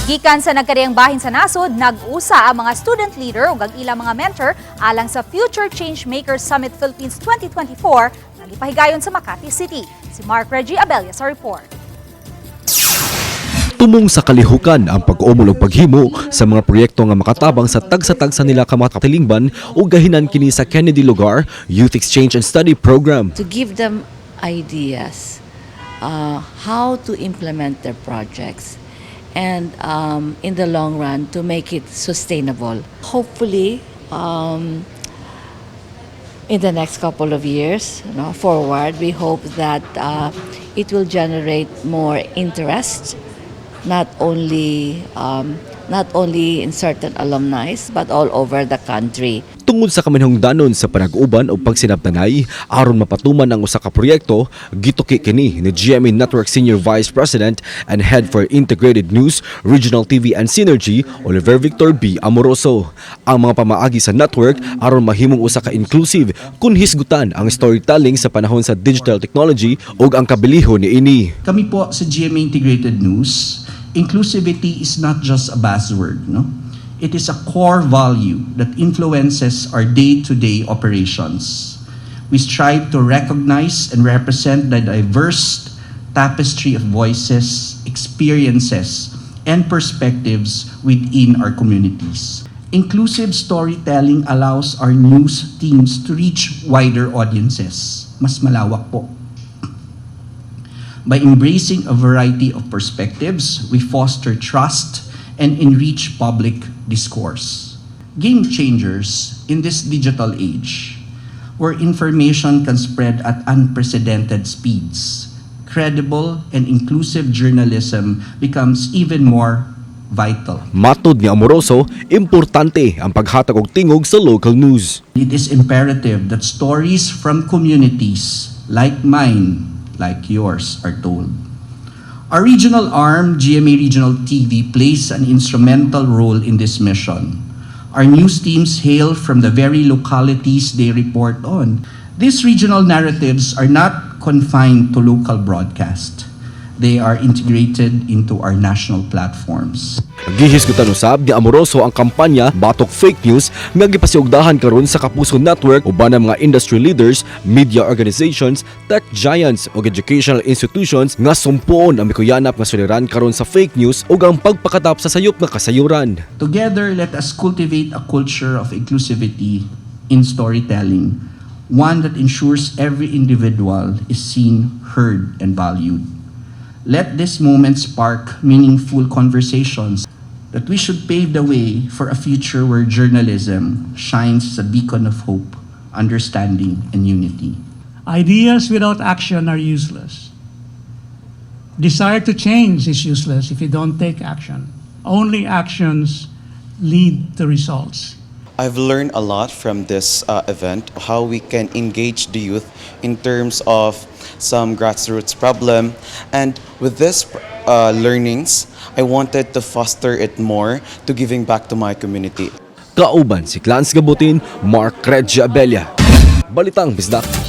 Gikan sa nagkadiyang bahin sa nasod, nag-usa ang mga student leader ug ang ilang mga mentor alang sa Future Changemakers Summit Philippines 2024 nga gipahigayon sa Makati City. Si Mark Reggie Abella sa report. Tumong sa kalihukan ang pag-umol og paghimo sa mga proyekto nga makatabang sa tagsa-tagsa nila ka mga katilingban ug gahinan kini sa Kennedy Lugar Youth Exchange and Study Program. To give them ideas how to implement their projects and in the long run to make it sustainable. Hopefully, in the next couple of years forward, we hope that it will generate more interest, not only in certain alumni but all over the country. Tungod sa kamanhongdanon sa panag-uban o pagsinabtanay aron mapatuman ang usa ka proyekto, gituki kini ni GMA Network Senior Vice President and Head for Integrated News, Regional TV and Synergy, Oliver Victor B. Amoroso. Ang mga pamaagi sa network aron mahimong usa ka inclusive kun hisgutan ang storytelling sa panahon sa digital technology ug ang kabilihon niini. Kami po sa GMA Integrated News, inclusivity is not just a buzzword, no? It is a core value that influences our day-to-day operations. We strive to recognize and represent the diverse tapestry of voices, experiences, and perspectives within our communities. Inclusive storytelling allows our news teams to reach wider audiences. Mas malawak po. By embracing a variety of perspectives, we foster trust and enrich public discourse. Game changers in this digital age, where information can spread at unprecedented speeds, credible and inclusive journalism becomes even more vital. Matod ni Amoroso, importante ang paghatag og tingog sa local news. It is imperative that stories from communities like mine, like yours, are told. Our regional arm, GMA Regional TV, plays an instrumental role in this mission. Our news teams hail from the very localities they report on. These regional narratives are not confined to local broadcast. They are integrated into our national platforms. Gihisgutan usab ni Amoroso ang kampanya Batok Fake News nga gipasiugdahan karon sa Kapuso Network uban ang mga industry leaders, media organizations, tech giants ug educational institutions nga sumpoon ang mikuyanap nga suliran karon sa fake news ug ang pagpakatap sa sayop nga kasayuran. Together, let us cultivate a culture of inclusivity in storytelling, one that ensures every individual is seen, heard, and valued. Let this moment spark meaningful conversations that we should pave the way for a future where journalism shines as a beacon of hope, understanding, and unity. Ideas without action are useless. Desire to change is useless if you don't take action. Only actions lead to results. I've learned a lot from this event, how we can engage the youth in terms of some grassroots problem. And with this learnings, I wanted to foster it more to giving back to my community. Kauban si Clans Gabutin, Mark Regia Abella. Balitang Bisdak.